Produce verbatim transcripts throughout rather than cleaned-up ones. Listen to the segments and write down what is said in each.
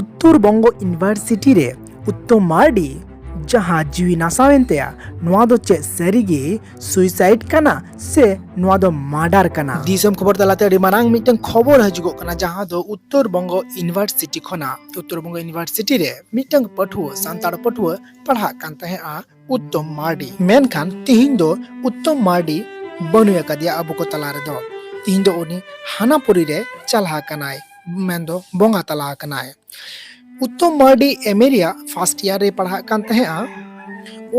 Uttar Banga university ᱨᱮ ᱩᱛᱛᱚᱢ ᱢᱟᱨᱰᱤ ᱡᱟᱦᱟᱸ ᱡᱤᱣᱤ ᱱᱟᱥᱟᱣᱮᱱ ᱛᱟᱭᱟ, ᱱᱚᱣᱟ ᱫᱚ ᱪᱮᱫ ᱥᱟᱹᱨᱤᱜᱮ ᱥᱩᱭᱥᱟᱭᱤᱰ ᱠᱟᱱᱟ ᱥᱮ ᱱᱚᱣᱟ ᱫᱚ ᱢᱟᱨᱰᱟᱨ ᱠᱟᱱᱟ? ᱫᱤᱥᱚᱢ ᱠᱷᱚᱵᱚᱨ ᱛᱟᱞᱟᱛᱮ ᱟᱹᱰᱤ ᱢᱟᱨᱟᱝ ᱢᱤᱫᱴᱟᱝ ᱠᱷᱚᱵᱚᱨ ᱦᱤᱡᱩᱜᱚᱜ ᱠᱟᱱᱟ, ᱡᱟᱦᱟᱸ ᱫᱚ ᱩᱛᱛᱚᱨ ᱵᱚᱝᱜᱚ ᱤᱭᱩᱱᱤᱵᱷᱟᱨᱥᱤᱴᱤ ᱠᱷᱚᱱᱟᱜ᱾ ᱩᱛᱛᱚᱨ ᱵᱚᱝᱜᱚ ᱤᱭᱩᱱᱤᱵᱷᱟᱨᱥᱤᱴᱤ ᱨᱮ ᱢᱤᱫᱴᱟᱝ ᱯᱟᱹᱴᱷᱩᱣᱟᱹ, ᱥᱟᱱᱛᱟᱲ ᱯᱟᱹᱴᱷᱩᱣᱟᱹ ᱯᱟᱲᱦᱟᱜ ᱠᱟᱱ ᱛᱟᱦᱮᱸᱜᱼᱟ ᱩᱛᱛᱚᱢ ᱢᱟᱨᱰᱤ᱾ ᱢᱮᱱᱠᱷᱟᱱ ᱛᱤᱦᱤᱧ ᱫᱚ ᱩᱛᱛᱚᱢ ᱢᱟᱨᱰᱤ ᱵᱟᱹᱱᱩᱭ ᱟᱠᱟᱫᱮᱭᱟ ᱟᱵᱚ ᱠᱚ ᱛᱟᱞᱟ ᱨᱮᱫᱚ᱾ ᱛᱤᱦᱤᱧ ᱫᱚ ᱩᱱᱤ ᱦᱟᱱᱟ ᱯᱩᱨᱤ ᱨᱮ ᱪᱟᱞᱟᱣ ᱟᱠᱟᱱᱟᱭ, ᱢᱮᱱᱫᱚ ᱵᱚᱸᱜᱟ ᱛᱟᱞᱟ ᱟᱠᱟᱱᱟᱭ᱾ ᱩᱛᱛᱚᱢ ᱢᱟᱨᱰᱤ ᱮᱢ ᱮ ᱨᱮᱭᱟᱜ ᱯᱷᱟᱥᱴ ᱤᱭᱟᱨ ᱨᱮ ᱯᱟᱲᱦᱟᱜ ᱠᱟᱱ ᱛᱟᱦᱮᱸᱜᱼᱟ᱾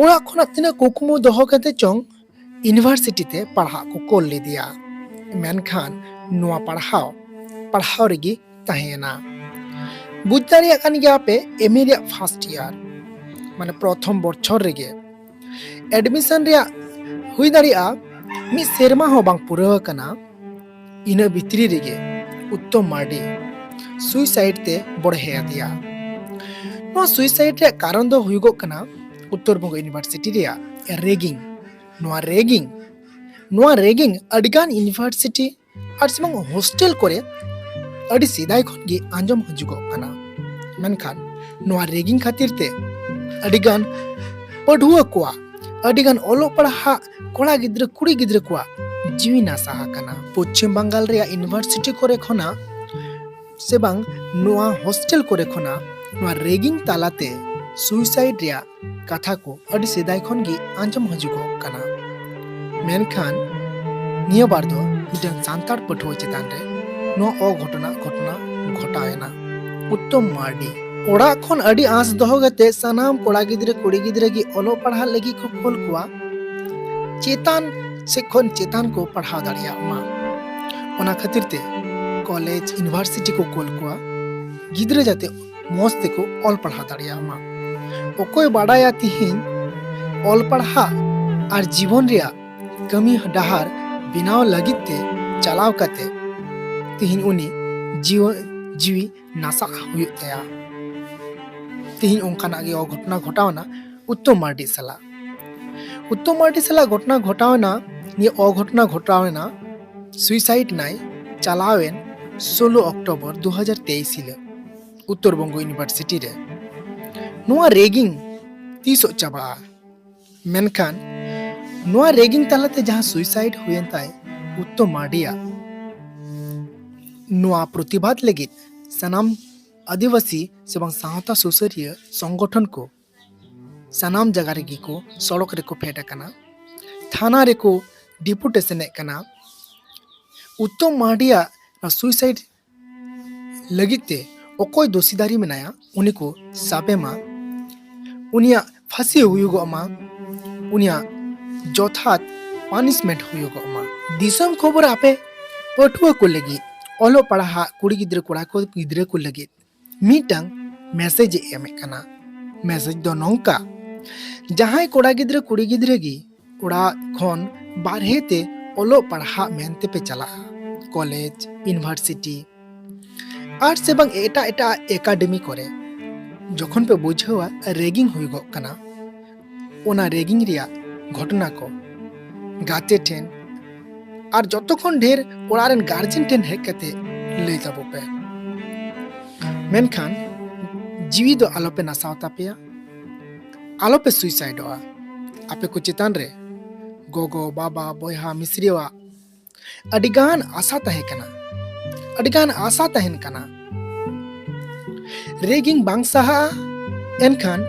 ᱚᱲᱟᱜ ᱠᱷᱚᱱᱟᱜ ᱛᱤᱱᱟᱹᱜ ᱠᱩᱠᱢᱩ ᱫᱚᱦᱚ ᱠᱟᱛᱮ ᱪᱚᱝ ᱤᱭᱩᱱᱤᱵᱷᱟᱨᱥᱤᱴᱤ ᱛᱮ ᱯᱟᱲᱦᱟᱜ ᱠᱚ ᱠᱳᱞ ᱞᱮᱫᱮᱭᱟ, ᱢᱮᱱᱠᱷᱟᱱ ᱱᱚᱣᱟ ᱯᱟᱲᱦᱟᱣ, ᱯᱟᱲᱦᱟᱣ ᱨᱮᱜᱮ ᱛᱟᱦᱮᱸᱭᱮᱱᱟ᱾ ᱵᱩᱡᱽ ᱫᱟᱲᱮᱭᱟᱜ ᱠᱟᱱ ᱜᱮᱭᱟ ᱯᱮ, ᱮᱢ ᱮ ᱨᱮᱭᱟᱜ ᱯᱷᱟᱥᱴ ᱤᱭᱟᱨ, ᱢᱟᱱᱮ ᱯᱨᱚᱛᱷᱚᱢ ᱵᱚᱪᱷᱚᱨ ᱨᱮᱜᱮ ᱮᱰᱢᱤᱥᱚᱱ ᱨᱮᱭᱟᱜ ᱦᱩᱭ ᱫᱟᱲᱮᱭᱟᱜᱼᱟ ᱢᱤᱫ ᱥᱮᱨᱢᱟ ᱦᱚᱸ ᱵᱟᱝ ᱯᱩᱨᱟᱹᱣ ᱟᱠᱟᱱᱟ᱾ ᱤᱱᱟᱹ ᱵᱷᱤᱛᱨᱤ ᱨᱮᱜᱮ ᱩᱛᱛᱚᱢ ᱢᱟᱨᱰᱤ ᱥᱩᱭᱥᱟᱭᱤᱰ ᱛᱮ ᱵᱚᱲᱦᱮ ᱟᱫᱮᱭᱟ᱾ ᱱᱚᱣᱟ ᱥᱩᱭᱥᱟᱭᱤᱰ ᱨᱮᱭᱟᱜ ᱠᱟᱨᱚᱱ ᱫᱚ ᱦᱩᱭᱩᱜᱚᱜ ᱠᱟᱱᱟ ᱩᱛᱛᱚᱨ ᱵᱚᱝᱜᱚ ᱤᱭᱩᱱᱤᱵᱷᱟᱨᱥᱤᱴᱤ ᱨᱮᱭᱟᱜ ᱨᱮᱜᱤᱝ᱾ ᱱᱚᱣᱟ ᱨᱮᱜᱤᱝ, ᱱᱚᱣᱟ ᱨᱮᱜᱤᱝ ᱟᱹᱰᱤᱜᱟᱱ ᱤᱭᱩᱱᱤᱵᱷᱟᱨᱥᱤᱴᱤ ᱟᱨ ᱥᱮ ᱵᱟᱝ ᱦᱳᱥᱴᱮᱞ ᱠᱚᱨᱮ ᱟᱹᱰᱤ ᱥᱮᱫᱟᱭ ᱠᱷᱚᱱ ᱜᱮ ᱟᱸᱡᱚᱢ ᱦᱤᱡᱩᱜᱚᱜ ᱠᱟᱱᱟ᱾ ᱢᱮᱱᱠᱷᱟᱱ ᱱᱚᱣᱟ ᱨᱮᱜᱤᱝ ᱠᱷᱟᱹᱛᱤᱨ ᱛᱮ ᱟᱹᱰᱤᱜᱟᱱ ᱯᱟᱹᱴᱷᱩᱣᱟᱹ ᱠᱚᱣᱟᱜ, ᱟᱹᱰᱤᱜᱟᱱ ᱚᱞᱚᱜ ᱯᱟᱲᱦᱟᱜ ᱠᱚᱲᱟ ᱜᱤᱫᱽᱨᱟᱹ ᱠᱩᱲᱤ ᱜᱤᱫᱽᱨᱟᱹ ᱠᱚᱣᱟᱜ ᱡᱤᱣᱤ ᱱᱟᱥᱟ ᱟᱠᱟᱱᱟ᱾ ᱯᱚᱪᱷᱤᱢ ᱵᱟᱝᱜᱟᱞ ᱨᱮᱭᱟᱜ ᱤᱭᱩᱱᱤᱵᱷᱟᱨᱥᱤᱴᱤ ᱠᱚᱨᱮ ᱠᱷᱚᱱᱟᱜ ᱥᱮ ᱵᱟᱝ ᱱᱚᱣᱟ ᱦᱳᱥᱴᱮᱞ ᱠᱚᱨᱮ ᱠᱷᱚᱱᱟᱜ ᱱᱚᱣᱟ ᱨᱮᱜᱤᱝ ᱛᱟᱞᱟᱛᱮ ᱥᱩᱭᱥᱟᱭᱤᱰ ᱨᱮᱭᱟᱜ ᱠᱟᱛᱷᱟ ᱠᱚ ᱟᱹᱰᱤ ᱥᱮᱫᱟᱭ ᱠᱷᱚᱱ ᱜᱮ ᱟᱸᱡᱚᱢ ᱦᱤᱡᱩᱜᱚᱜ ᱠᱟᱱᱟ᱾ ᱢᱮᱱᱠᱷᱟᱱ ᱱᱤᱭᱟᱹ ᱵᱟᱨ ᱫᱚ ᱢᱤᱫᱴᱟᱝ ᱥᱟᱱᱛᱟᱲ ᱯᱟᱹᱴᱷᱩᱣᱟᱹ ᱪᱮᱛᱟᱱ ᱨᱮ ᱱᱚᱣᱟ ᱚᱜᱷᱚᱴᱚᱱᱟ ᱜᱷᱚᱴᱚᱱᱟ ᱜᱷᱚᱴᱟᱣ ᱮᱱᱟ᱾ ᱩᱛᱛᱚᱢ ᱢᱟᱨᱰᱤ ᱚᱲᱟᱜ ᱠᱷᱚᱱ ᱟᱹᱰᱤ ᱟᱸᱥ ᱫᱚᱦᱚ ᱠᱟᱛᱮ ᱥᱟᱱᱟᱢ ᱠᱚᱲᱟ ᱜᱤᱫᱽᱨᱟᱹ ᱠᱩᱲᱤ ᱜᱤᱫᱽᱨᱟᱹ ᱜᱮ ᱚᱞᱚᱜ ᱯᱟᱲᱦᱟᱜ ᱞᱟᱹᱜᱤᱫ ᱠᱚ ᱠᱳᱞ ᱠᱚᱣᱟ, ᱪᱮᱛᱟᱱ ᱥᱮᱫ ᱠᱷᱚᱱ ᱪᱮᱛᱟᱱ ᱠᱚ ᱯᱟᱲᱦᱟᱣ ᱫᱟᱲᱮᱭᱟᱜ ᱢᱟ᱾ ᱚᱱᱟ ᱠᱷᱟᱹᱛᱤᱨ ᱛᱮ ᱠᱚᱞᱮᱡᱽ, ᱤᱭᱩᱱᱤᱵᱷᱟᱨᱥᱤᱴᱤ ᱠᱚ ᱠᱳᱞ ᱠᱚᱣᱟ ᱜᱤᱫᱽᱨᱟᱹ ᱡᱟᱛᱮ ᱢᱚᱸᱡᱽ ᱛᱮᱠᱚ ᱚᱞ ᱯᱟᱲᱦᱟᱣ ᱫᱟᱲᱮᱭᱟᱜ ᱢᱟ᱾ ᱚᱠᱚᱭ ᱵᱟᱰᱟᱭᱟ ᱛᱤᱦᱤᱧ ᱚᱞ ᱯᱟᱲᱦᱟᱜ ᱟᱨ ᱡᱤᱵᱚᱱ ᱨᱮᱭᱟᱜ ᱠᱟᱹᱢᱤ ᱰᱟᱦᱟᱨ ᱵᱮᱱᱟᱣ ᱞᱟᱹᱜᱤᱫ ᱛᱮ ᱪᱟᱞᱟᱣ ᱠᱟᱛᱮ ᱛᱤᱦᱤᱧ ᱩᱱᱤ ᱡᱤᱣᱤ, ᱡᱤᱣᱤ ᱱᱟᱥᱟᱜ ᱦᱩᱭᱩᱜ ᱛᱟᱭᱟ᱾ ᱛᱤᱦᱤᱧ ᱚᱱᱠᱟᱱᱟᱜ ᱜᱮ ᱚᱜᱷᱚᱴᱚᱱᱟ ᱜᱷᱚᱴᱟᱣ ᱮᱱᱟ ᱩᱛᱛᱚᱢ ᱢᱟᱨᱰᱤ ᱥᱟᱞᱟᱜ᱾ ᱩᱛᱛᱚᱢ ᱢᱟᱨᱰᱤ ᱥᱟᱞᱟᱜ ᱜᱷᱚᱴᱚᱱᱟ ᱜᱷᱚᱴᱟᱣ ᱮᱱᱟ, ᱱᱤᱭᱟᱹ ᱚᱜᱷᱚᱴᱚᱱᱟ ᱜᱷᱚᱴᱟᱣ ᱮᱱᱟ, ᱥᱩᱭᱥᱟᱭᱤᱰ ᱮᱱᱟᱭ ᱪᱟᱞᱟᱣᱮᱱ ᱥᱳᱞᱳ ᱚᱠᱴᱳᱵᱚᱨ ᱫᱩ ᱦᱟᱡᱟᱨ ᱛᱮᱭᱤᱥ ᱦᱤᱞᱳᱜ᱾ ᱩᱛᱛᱚᱨ ᱵᱚᱝᱜᱚ ᱤᱭᱩᱱᱤᱵᱷᱟᱨᱥᱤᱴᱤ ᱨᱮ᱾ ᱱᱚᱣᱟ ᱨᱮᱜᱤᱝ ᱛᱤᱥᱚᱜ ᱪᱟᱵᱟᱜᱼᱟ? ᱢᱮᱱᱠᱷᱟᱱ ᱱᱚᱣᱟ ᱨᱮᱜᱤᱝ ᱛᱟᱞᱟᱛᱮ ᱡᱟᱦᱟᱸ ᱥᱩᱭᱥᱟᱭᱤᱰ ᱦᱩᱭᱮᱱ ᱛᱟᱭ ᱩᱛᱛᱚᱢ ᱢᱟᱨᱰᱤᱭᱟᱜ, ᱱᱚᱣᱟ ᱯᱨᱚᱛᱤᱵᱟᱫ ᱞᱟᱹᱜᱤᱫ ᱥᱟᱱᱟᱢ ᱟᱹᱫᱤᱵᱟᱹᱥᱤ ᱥᱮ ᱵᱟᱝ ᱥᱟᱶᱛᱟ ᱥᱩᱥᱟᱹᱨᱤᱭᱟᱹ ᱥᱚᱝᱜᱚᱴᱷᱚᱱ ᱠᱚ ᱥᱟᱱᱟᱢ ᱡᱟᱭᱜᱟ ᱨᱮᱜᱮ ᱠᱚ ᱥᱚᱲᱚᱠ ᱨᱮᱠᱚ ᱯᱷᱮᱰ ᱟᱠᱟᱱᱟ, ᱛᱷᱟᱱᱟ ᱨᱮᱠᱚ ᱰᱤᱯᱩᱴᱮᱥᱚᱱᱮᱫ ᱠᱟᱱᱟ᱾ ᱩᱛᱛᱚᱢ ᱢᱟᱨᱰᱤᱭᱟᱜ ᱱᱚᱣᱟ ᱥᱩᱭᱥᱟᱭᱤᱰ ᱞᱟᱹᱜᱤᱫ ᱛᱮ ᱚᱠᱚᱭ ᱫᱳᱥᱤᱫᱟᱨᱤ ᱢᱮᱱᱟᱭᱟ ᱩᱱᱤ ᱠᱚ ᱥᱟᱵᱮ ᱢᱟ, ᱩᱱᱤᱭᱟᱜ ᱯᱷᱟᱹᱥᱤ ᱦᱩᱭᱩᱜᱚᱜ ᱢᱟ, ᱩᱱᱤᱭᱟᱜ ᱡᱚᱛᱷᱟᱛ ᱯᱟᱱᱤᱥᱢᱮᱱᱴ ᱦᱩᱭᱩᱜᱚᱜ ᱢᱟ᱾ ᱫᱤᱥᱚᱢ ᱠᱷᱚᱵᱚᱨ ᱟᱯᱮ ᱯᱟᱹᱴᱷᱩᱣᱟᱹ ᱠᱚ ᱞᱟᱹᱜᱤᱫ, ᱚᱞᱚᱜ ᱯᱟᱲᱦᱟᱜ ᱠᱩᱲᱤ ᱜᱤᱫᱽᱨᱟᱹ ᱠᱚᱲᱟ ᱠᱚ ᱜᱤᱫᱽᱨᱟᱹ ᱠᱚ ᱞᱟᱹᱜᱤᱫ ᱢᱤᱫᱴᱟᱝ ᱢᱮᱥᱮᱡᱽ ᱮ ᱮᱢᱮᱫ ᱠᱟᱱᱟ᱾ ᱢᱮᱥᱮᱡᱽ ᱫᱚ ᱱᱚᱝᱠᱟ, ᱡᱟᱦᱟᱸᱭ ᱠᱚᱲᱟ ᱜᱤᱫᱽᱨᱟᱹ ᱠᱩᱲᱤ ᱜᱤᱫᱽᱨᱟᱹ ᱜᱮ ᱚᱲᱟᱜ ᱠᱷᱚᱱ ᱵᱟᱨᱦᱮ ᱛᱮ ᱚᱞᱚᱜ ᱯᱟᱲᱦᱟᱜ ᱢᱮᱱ ᱛᱮᱯᱮ ᱪᱟᱞᱟᱜᱼᱟ, ᱠᱚᱞᱮᱡᱽ, ᱤᱭᱩᱱᱤᱵᱷᱟᱨᱥᱤᱴᱤ ᱟᱨ ᱥᱮ ᱵᱟᱝ ᱮᱴᱟᱜ ᱮᱴᱟᱜ ᱮᱠᱟᱰᱮᱢᱤ ᱠᱚᱨᱮ, ᱡᱚᱠᱷᱚᱱ ᱯᱮ ᱵᱩᱡᱷᱟᱹᱣᱟ ᱨᱮᱜᱤᱝ ᱦᱩᱭᱩᱜᱚᱜ ᱠᱟᱱᱟ, ᱚᱱᱟ ᱨᱮᱜᱤᱝ ᱨᱮᱭᱟᱜ ᱜᱷᱚᱴᱚᱱᱟ ᱠᱚ ᱜᱟᱛᱮ ᱴᱷᱮᱱ ᱟᱨ ᱡᱚᱛᱚ ᱠᱷᱚᱱ ᱰᱷᱮᱨ ᱚᱲᱟᱜ ᱨᱮᱱ ᱜᱟᱨᱡᱮᱱ ᱴᱷᱮᱱ ᱦᱮᱡ ᱠᱟᱛᱮ ᱞᱟᱹᱭ ᱛᱟᱵᱚ ᱯᱮ᱾ ᱢᱮᱱᱠᱷᱟᱱ ᱡᱤᱣᱤ ᱫᱚ ᱟᱞᱚᱯᱮ ᱱᱟᱥᱟᱣ ᱛᱟᱯᱮᱭᱟ, ᱟᱞᱚᱯᱮ ᱥᱩᱭᱥᱟᱭᱤᱰᱚᱜᱼᱟ᱾ ᱟᱯᱮ ᱠᱚ ᱪᱮᱛᱟᱱ ᱨᱮ ᱜᱚᱜᱚ, ᱵᱟᱵᱟ, ᱵᱚᱭᱦᱟ, ᱢᱤᱥᱨᱤᱭᱟᱜ ᱟᱹᱰᱤᱜᱟᱱ ᱟᱥᱟ ᱛᱟᱦᱮᱸ ᱠᱟᱱᱟ, ᱟᱹᱰᱤᱜᱟᱱ ᱟᱥᱟ ᱛᱟᱦᱮᱱ ᱠᱟᱱᱟ᱾ ᱨᱮᱜᱤᱝ ᱵᱟᱝ ᱥᱟᱦᱟᱜᱼᱟ, ᱮᱱᱠᱷᱟᱱ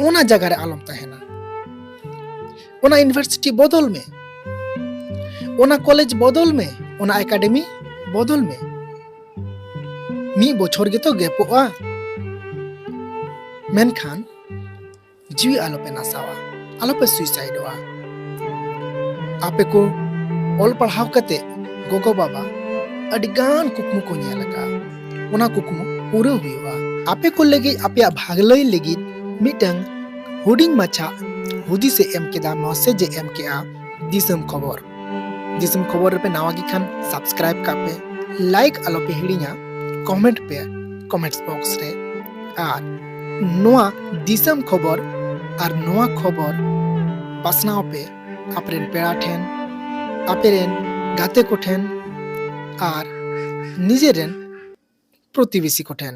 ᱚᱱᱟ ᱡᱟᱭᱜᱟ ᱨᱮ ᱟᱞᱚᱢ ᱛᱟᱦᱮᱱᱟ᱾ ᱚᱱᱟ ᱤᱭᱩᱱᱤᱵᱷᱟᱨᱥᱤᱴᱤ ᱵᱚᱫᱚᱞ ᱢᱮ, ᱚᱱᱟ ᱠᱚᱞᱮᱡᱽ ᱵᱚᱫᱚᱞ ᱢᱮ, ᱚᱱᱟ ᱮᱠᱟᱰᱮᱢᱤ ᱵᱚᱫᱚᱞ ᱢᱮ᱾ ᱢᱤᱫ ᱵᱚᱪᱷᱚᱨ ᱜᱮᱛᱚ ᱜᱮᱯᱚᱜᱼᱟ, ᱢᱮᱱᱠᱷᱟᱱ ᱡᱤᱣᱤ ᱟᱞᱚᱯᱮ ᱱᱟᱥᱟᱣᱟ, ᱟᱞᱚᱯᱮ ᱥᱩᱭᱥᱟᱭᱤᱰᱚᱜᱼᱟ᱾ ᱟᱯᱮ ᱠᱚ ᱚᱞ ᱯᱟᱲᱦᱟᱣ ᱠᱟᱛᱮ ᱜᱚᱜᱚ ᱵᱟᱵᱟ ᱟᱹᱰᱤ ᱜᱟᱱ ᱠᱩᱠᱢᱩ ᱠᱚ ᱧᱮᱞ ᱟᱠᱟᱫᱼᱟ, ᱚᱱᱟ ᱠᱩᱠᱢᱩ ᱯᱩᱨᱟᱹᱣ ᱦᱩᱭᱩᱜᱼᱟ᱾ ᱟᱯᱮ ᱠᱚ ᱞᱟᱹᱜᱤᱫ, ᱟᱯᱮᱭᱟᱜ ᱵᱷᱟᱜᱽᱞᱟᱹᱭ ᱞᱟᱹᱜᱤᱫ ᱢᱤᱫᱴᱟᱝ ᱦᱩᱰᱤᱧ ᱢᱟᱪᱷᱟ ᱦᱩᱫᱤᱥ ᱮ ᱮᱢ ᱠᱮᱫᱟ, ᱢᱮᱥᱮᱡᱽ ᱮ ᱮᱢ ᱠᱮᱫᱼᱟ ᱫᱤᱥᱚᱢ ᱠᱷᱚᱵᱚᱨ᱾ ᱫᱤᱥᱚᱢ ᱠᱷᱚᱵᱚᱨ ᱨᱮᱯᱮ ᱱᱟᱣᱟ ᱜᱮ ᱠᱷᱟᱱ ᱥᱟᱵᱥᱠᱨᱟᱭᱤᱵ ᱠᱟᱜ ᱯᱮ, ᱞᱟᱭᱤᱠ ᱟᱞᱚᱯᱮ ᱦᱤᱲᱤᱧᱟ, ᱠᱚᱢᱮᱱᱴ ᱯᱮ ᱠᱚᱢᱮᱱᱴᱥ ᱵᱚᱠᱥ ᱨᱮ᱾ ᱟᱨ ᱱᱚᱣᱟ ᱫᱤᱥᱚᱢ ᱠᱷᱚᱵᱚᱨ ᱟᱨ ᱱᱚᱣᱟ ᱠᱷᱚᱵᱚᱨ ᱯᱟᱥᱱᱟᱣ ᱯᱮ ᱟᱯᱮᱨᱮᱱ ᱯᱮᱲᱟ ᱴᱷᱮᱱ, ᱟᱯᱮᱨᱮᱱ ᱜᱟᱛᱮ ᱠᱚᱴᱷᱮᱱ ᱟᱨ ᱱᱤᱡᱮᱨᱮᱱ ᱯᱨᱚᱛᱤᱵᱮᱥᱤ ᱠᱚᱴᱷᱮᱱ᱾